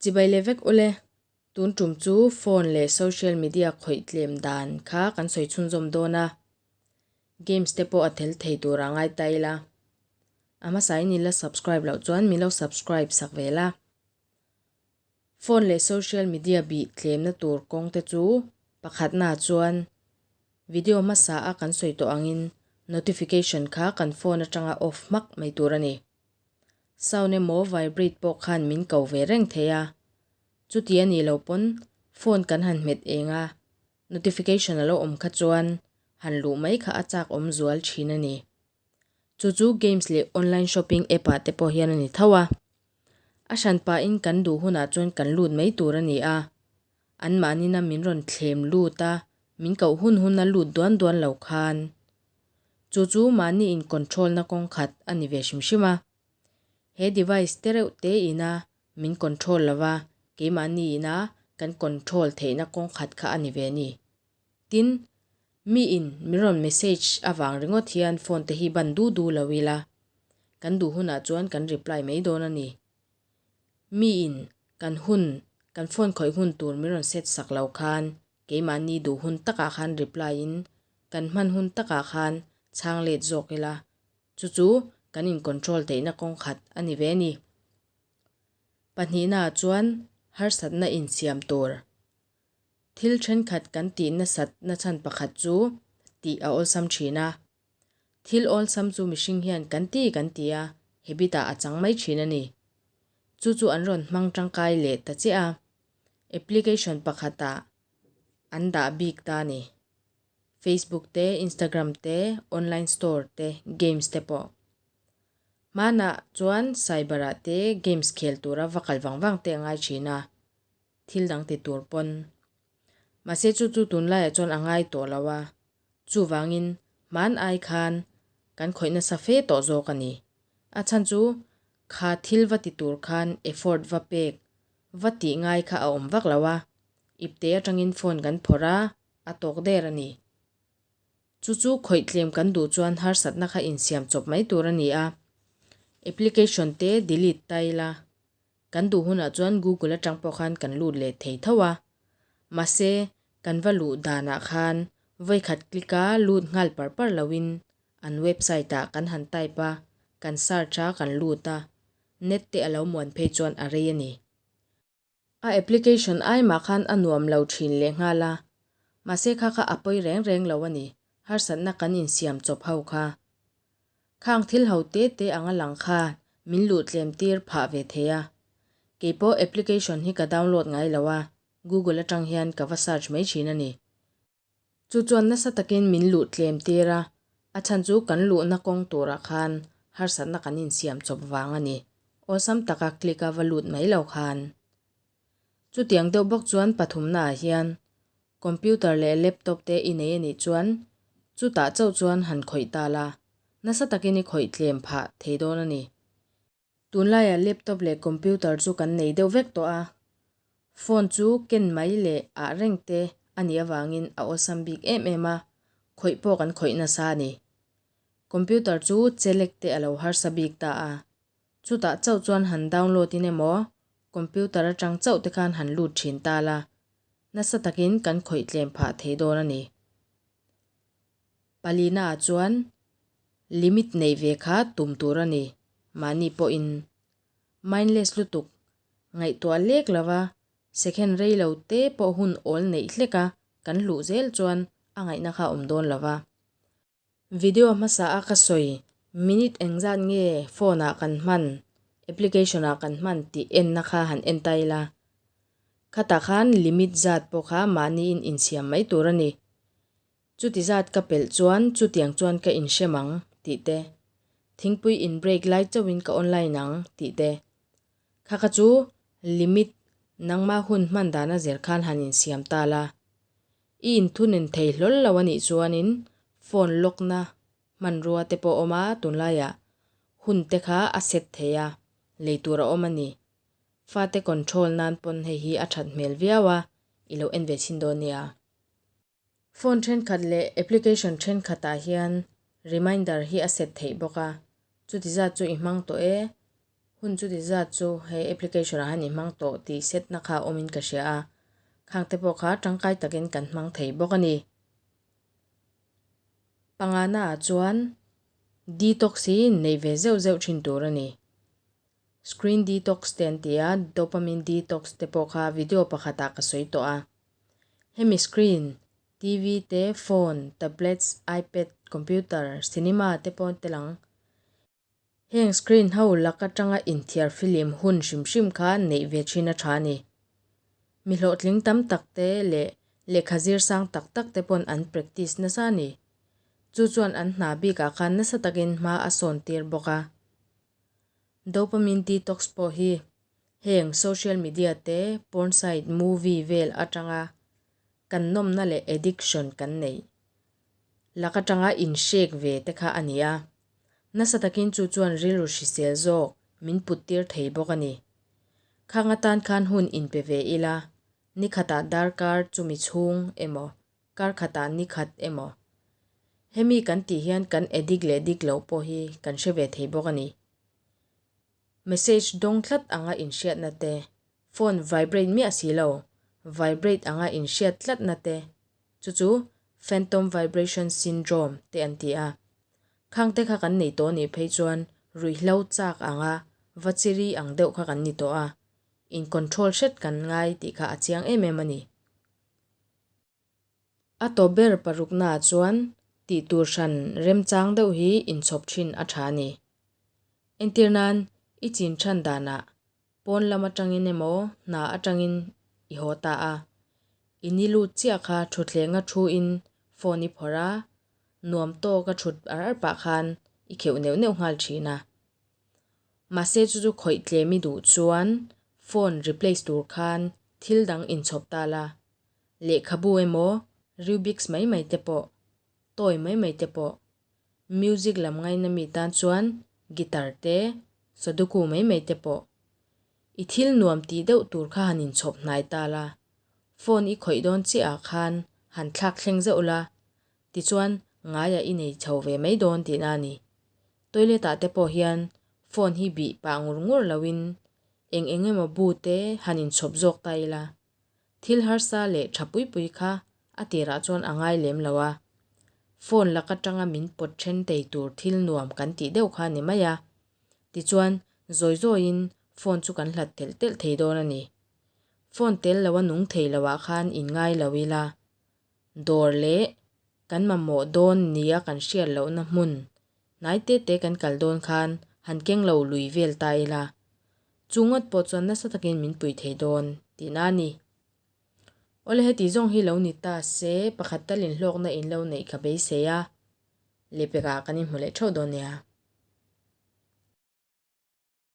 Chibai leh vek ule, tun tum chu phone leh social media khawih tlem dan kha kan sawi chhunzawm dawn a, games te pawh a tel thei tur a ngai ta ila. A hmasain in la subscribe loh chuan min lo subscribe sak ve la. Phone leh social media bih tlemna tur kawng te chu pakhatna chuan video hmasa a kan sawi tawh angin notification kha kan phone atanga off hmak mai tur a ni. Sound emaw vibrate pawh khan min ko ve reng thei a, chuti a nih loh pawn phone kan han hmet eng a, notification a lo awm kha chuan han luh mai kha a chak awm zual thin a ni. Chu chu games leh online shopping app ah te pawh hian a ni tho a. A hran pahin kan duh hunah chuan kan lut mai tur a ni a, anmahnina min rawn thlem lut a, min koh hun hun a lut duan duan lo khan. Chu chu mahni in control na kawng khat a ni ve hrim hrim a. He device te reuh te ina min control lova, keimahni ina kan control theihna kawng khat kha a ni ve a ni. Tin, mi in min rawn message avang ringawt hian phone te hi ban du du lo ila, kan duh hunah chuan kan reply mai dawn a ni. Mi in kan hun, kan phone khawih hun tur min rawn set sak lo khan keimahni duh hun takah khan reply in kan hman hun takah khan chhang let zawk ila, chu chu kan in control theihna kawng khat a ni ve a ni. Pahnihnaah chuan harsatna insiam tur. Thil thenkhat kan tih nasat nachhan pakhat chu tih a awlsam thin a. Thil awlsam chu mihring hian kan ti kan ti a, habit ah a chang mai thin a ni. Chu chu an rawn hmang tangkai leh ta chiah a, application pakhatah an dah bik ta a ni. Facebook te, Instagram te, online store te, games te pawh. Hmanah chuan cyber ah te games khel tura va kal vang vang te a ngai thin a. thil dang ti tur pawn. Mahse chu chu tunlaiah chuan a ngai tawh lo a, chuvangin hman ai khan kan khawih nasa fe tawh zawk a ni. A chhan chu kha thil va ti tur khan effort va pek va tih ngai kha a awm vak lo a, ipte atangin phone kan phawrh a, a tawk der a ni. Chu chu khawih tlem kan duh chuan harsatna kha insiam chawp mai tur a ni a, application te delete ta ila Kan duh hunah chuan Google atang pawh khan kan lut leh thei tho a. Mahse, kan va luh danah khan vawikhat click a lut nghal par par loin an website ah kan han type a, kan search a kan lut a, net te a lo muan phei chuan a rei a ni. A application ai mah khan a nuam lo thin leh nghal a, mahse kha kha a pawi reng reng lo a ni, harsatna kan insiam chawp ho kha. Khang thil ho te te anga lang kha min luh tlem tir phah ve thei a. Keipawh application hi ka download ngai lo a, Google atang hian ka va search mai thin a ni. Chu chuan nasa takin min luh tlem tir a, a chhan chu kan luhna kawng turah khan harsatna kan insiam chawp vang a ni. Awlsam taka click a va lut mai lo khan. Chutiang deuh bawk chuan pathumnaah hian Computer leh laptop te i nei a nih chuan chutah chauh chuan han khawih ta la, nasa takin i khawih tlem phah thei dawn a ni. Tunlaiah laptop leh computer chu kan nei deuh vek tawh a, phone chu ken mai leh ah reng te a nih avangin a awlsam bik em em a, khawih pawh kan khawih nasa a ni. Computer chu chelek te a lo harsa bik ta a, Chutah chauh chuan han download in emaw computer atang chauh te khan han lut thin ta la, nasa takin kan khawih tlem phah thei dawn a ni. Palina ah chuan limit neih ve kha tum tur a ni, mahni pawhin mindless lutuk ngaihtuah lek lova second rei lo te pawh hun awl neih hlek a kan hluh zel chuan a ngaihna kha awm dawn lova. Video hmasa a ka sawi, minute engzat nge phone ah kan hman, application ah kan hman tih enna kha han en ta ila. Khatah khan limit zat pawh kha mahniin insiam mai tur a ni. Chuti zat ka pelh chuan chutiang chuan ka inhrem ang tih te, thingpui in break lai chauhin ka online ang tih te. Kha kha chu limit nangmah hun hman dana zir khan han insiam ta la. I inthunen thei hlawl lo a nih chuanin phone lock na hmanrua te pawh a awm a, tunlaiah hun te kha a set thei a, lei tur a awm a ni. Fate control nan pawn hei hi a that hmel viau a, i lo en ve chhin dawn nia. Phone thenkhat leh application thenkhatah hian reminder hi a set theih bawk a, chuti zat chu i hmang tawh e. Hun chuti zat chu he application ah hian i hmang tawh tih set na kha awmin ka hria a, khang te pawh kha tangkai takin kan hmang thei bawk a ni. Pangana ah chuan detox hi neih ve zeuh zeuh thin tur a ni. Screen detox te an ti a, dopamine detox te pawh kha video pakhatah ka sawi tawh a. Hemi screen, TV te, phone, tablets, ipad, computer, cinema te pawh tel ang. Heng screen ho lak atanga inthiar filim hun hrim hrim kha neih ve thin a tha a ni. Mi hlawhtling tam tak te leh lehkha zir sang tak tak te pawn an practice nasa a ni. Chu chuan an hna bikah khan nasa takin hma a sawn tir bawk a. Dopamine detox pawh hi heng social media te, porn site, movie vel atanga kan nawmna leh addiction kan neih lak atanga inhrek ve te kha a ni a. Nasa takin chu chuan rilru hrisel zawk min put tir thei bawk a ni. Khang atan khan hun inpe ve ila, ni khatah darkar chumi chhung emaw, kar khatah ni khat emaw. Hemi kan tih hian kan addict leh dik loh pawh hi kan hre ve thei bawk a ni. Message dawng tlat anga inhriatna te, phone vibrate miah si lo, vibrate anga inhriat tlatna te, chu chu phantom vibration syndrome te an ti a. Khang te kha kan nei tawh nih phei chuan ruihhlo chak anga va chiri ang deuh kha kan ni tawh a, in control hret kan ngai tih kha a chiang em em a ni. A tawp ber paruknaah chuan tih tur hran remchang deuh hi inchhawp thin a tha a ni. Entir nan, i chin than danah pawn lam atangin emaw hna atangin i haw ta a, i ni lut chiah kha thuthlenga thu in phone i phawrh a, nuam tawk a thut ar ar pah khan i kheuh neuh neuh nghal thin a. Mahse chu chu khawih tlem i duh chuan phone replace tur khan thil dang inchhawp ta la, Lehkhabu emaw, Rubik's mai mai te pawh, toy mai mai te pawh, music lam ngaina mi tan chuan guitar te, sudoku mai mai te pawh. I thil nuam tih deuh tur kha han inchhawp hnai ta la, phone i khawih dawn chiah ah khan han thlak thleng zeuh la, tichuan ngaiah i nei chho ve mai dawn tihna a ni. Toilet ah te pawh hian phone hi bih pah ngur ngur loin eng eng emaw bu te han inchhawp zawk ta ila, Thil harsa leh tha pui pui kha a tirah chuan a ngai lem lo a, phone lak atanga min pawt then tei tur thil nuam kan tih deuh kha a ni mai a. Tichuan, zawi zawiin phone chu kan hlat telh telh thei dawn a ni. Phone tel lo a nung thei lo ah khan in ngai lo ila, dawr leh kan mamawh dawn nia kan hriat lohna hmun hnai te te kan kal dawn khan han keng lo lui vel ta ila, Chu ngawt pawh chuan nasa takin min pui thei dawn tihna a ni. Awle heti zawng hi lo ni ta se pakhat tal inhlawkna in lo neih ka beisei a, lehpekah kan inhmu leh theuh dawn nia.